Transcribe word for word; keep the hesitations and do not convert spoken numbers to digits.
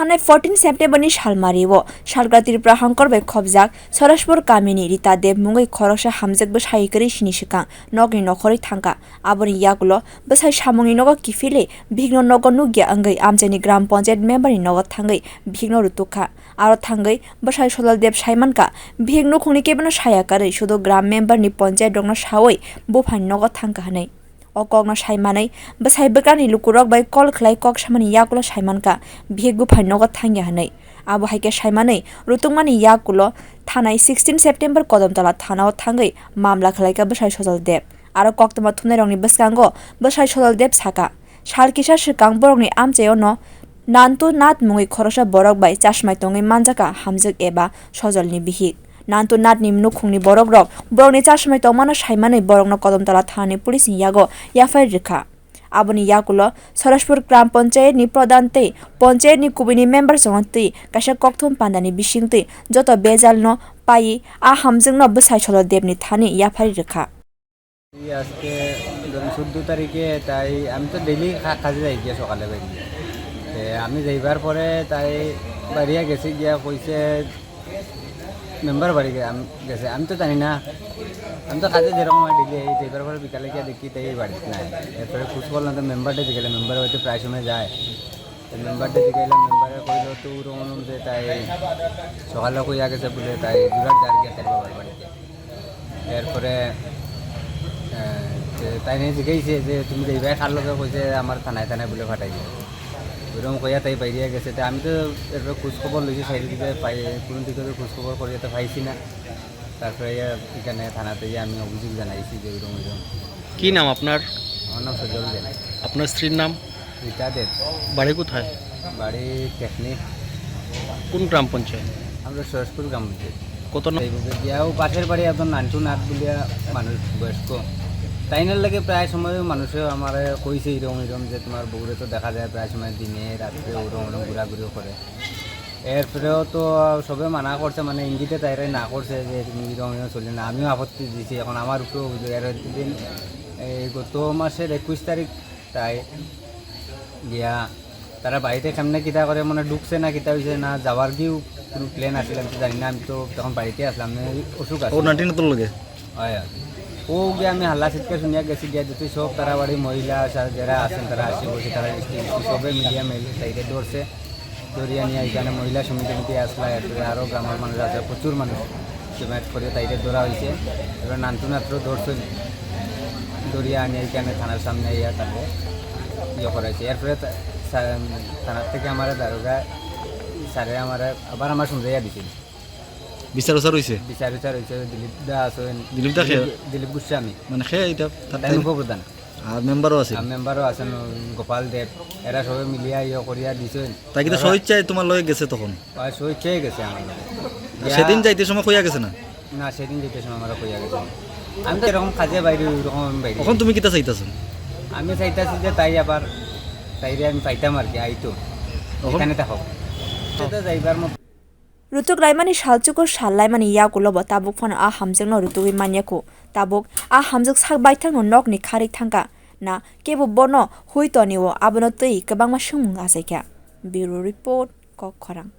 Thanai fourteen September ni salmari o Salgra Tripura Hangkor bai khobjak Sorashpur kamini Rita Deb mungwi khoroksa hamjak bwsai kwrwi sini swkang nokni nokhorwi thangkha. Aboni yagulo bwsai samungni nogo kiphilwi bihikno nogo nukya wngwi amchaini Gram Panchayat member ni nogo thangwi bihikno rutukha. Aro thangwi bwsai Sodal Deb saimankha, bihik nukhungni kebono saya karwi sudu gram member ni panchayat rokno sawi buphani nogo thangkha hwnwi. O kokno saimanwi bwsai bwkrani lukurok bai call khlai kok samani yagulo saimankha, bihik buphani nogo thangya hwnwi. Abo hai khe saimanwi rutukmani yagulo thanai sixteen September Kodamtala thanao thangwi mamla khlaikha bwsai Sodal Deb. Aro koktwma thumnairokni bwskango bwsai Sodal Deb sakha, sal kisa swkang borokni amchaio no Nantu Nath mungwi khoroksa borok bai chasmai tongwi manjakha hamjwk eba Sojolni bihik. Nantu Nathni nukhungni borokrok borokni chasmai tongmano saimanwi borokno Kodamtala thanani police ni yago F I R rwkha. Aboni yagulo Sorashpur Gram Panchayat ni Pradhan tei Panchayat ni kubui ni member songwi twi kaisa kokthum pandani bisingtwi joto bejalno paiwi a hamjwkno bwsai Sodal Debni thani F I R rwkha. এই আজকে ধরুন চোদ্দ তারিখে, তাই আমি তো ডেইলি কাজে যাই গিয়া সকালে বাইরে। তে আমি যাইবার পরে তাই বাড়িয়া গেছে গিয়া কইছে মেম্বার বাড়ি গে-, আম-, গেছে, আমি তো জানি না। আমি তো কাজে যেরকম হয় ডেইলি, এই যাইবার পরে বিকালে গিয়া দেখি তাই বাড়িতে নাই। এরপরে খোঁজ করলাম তো মেম্বারটা জিজ্ঞাসা, মেম্বার হয়তো প্রায় সময় যায়। তো মেম্বারটা জিজ্ঞাসা, মেম্বারে কইলো তো ওরকম যে তাই সকালে কইয়া গেছে বলে তাই জোরার যার গিয়া তার বাবার বাড়িতে। এরপরে, আহ, যে তাই নিয়ে জিজ্ঞাসা যে তুমি যাইবাই কার লগে, কইছে আমার থানায় থানায় বলে ফাটাই দিবে। ওইরকম কইয়া তাই বাইরে গেছে। তে আমি তো এরপরে খোঁজ খবর লইছি, সাইড দিকে পাই, কোনো দিকে তো খোঁজ খবর করিয়া তো পাইছি না। তারপরে ইয়া এখানে থানাতে গিয়ে আমি অভিযোগ জানাইছি যে ওইরকম ওইরকম। কি নাম আপনার? আমার নাম সজল দে। আপনার স্ত্রীর নাম? রীতা দেব। বাড়ি কোথায়? বাড়ি টেকনি। কোন গ্রাম পঞ্চায়েত? আমরা সরসপুর গ্রাম পঞ্চায়েত। কত নাম? এইভাবে গিয়া ও পাশের বাড়ি একজন নান্টু নাথ বলিয়া মানুষ বয়স্ক। তাইনার লাগে প্রায় সময় মানুষে আমারে কইছে এরকম এরকম যে তোমার বউরে তো দেখা যায় প্রায় সময় দিনে রাত্রে ওরকম ওরকম ঘোরাঘুরিও করে। এরপরেও তো সবে মানা করছে, মানে ইঙ্গিতে তাইরে না করছে যে তুমি এরকম এরকম চলি না। আমিও আপত্তি দিছি, এখন আমার উপরে অভিযোগ। এর দিন এই গত মাসের একুশ তারিখ তাই গিয়া তারা বাড়িতে কেমনে কিতা করে, মানে ঢুকছে না কিতা হইছে না, যাওয়ার কিও কোনো প্ল্যান আছিল, আমি তো জানি না। আমি তো তখন বাড়িতে আসলাম, আমি অসুখ আছে। ও নাইনটিন তোর লগে? হয়, হয়। ও গিয়া আমি হাল্লা চিৎকার শুনিয়া গেছি, গিয়া দেখি সব তারা বাড়ি মহিলা সা-, যারা আছেন তারা আসে বসে, তারা মিষ্টি মিষ্টি সবে মিলিয়া মিলে তাইরে ধরছে। ধরিয়া নিয়ে এখানে মহিলা সমিতি মিটি আসলা, এরপরে আরও গ্রামের মানুষ আছে, প্রচুর মানুষ জমায়েত করে তাইরে ধরা হয়েছে। এবার নান্টু নাত্র ধরছে, ধরিয়া আনিয়া এখানে থানার সামনে আইয়া তাকে ইয়ে করা হয়েছে। এরপরে তা-, সা-, থানার থেকে আমার দারোগা স্যারে আমার আবার আমার সমঝাইয়া দিছিল। বিচার উচার হইছে? বিচার উচার হইছে, দিলীপ দা আছেন। দিলীপ দা কে? দিলীপ, দিলীপ গোস্বামী। মানে কে এটা? তার তাই তাই? উপপ্রধান। আর মেম্বারও আছে? আর মেম্বারও আছেন, গোপাল দেব। এরা সবাই মিলিয়া ইয়ে করিয়া দিছেন। তাই কিন্তু এরা স্বেচ্ছায় তোমার লগে গেছে তখন? হয়, স্বেচ্ছায় গেছে আমার লগে। আর সেদিন যাইতে সময় কইয়া গেছে না? না, সেদিন যাইতে সময় আমরা কইয়া গেছে। আমি তো এরকম কাজে বাইরে, ওইরকম আমি বাইরে। এখন তুমি কিতা চাইতাছো? আমি চাইতাছি যে তাই আবার, তাইরে আমি পাইতাম আর কি, আইতো। এখন? এখানে থাকো। সেটা যাইবার মতো। Rutuk laimani salchugo sal laimani yagulo bo tabuk phano a hamjakno rutugwi manya kho. Tabuk a hamjak sak baithangno nokni kharwi thangkha na kebo bono hui tonio, abono twi kwbangma swngmung achaikha. Bureau Report, Kok Khorang.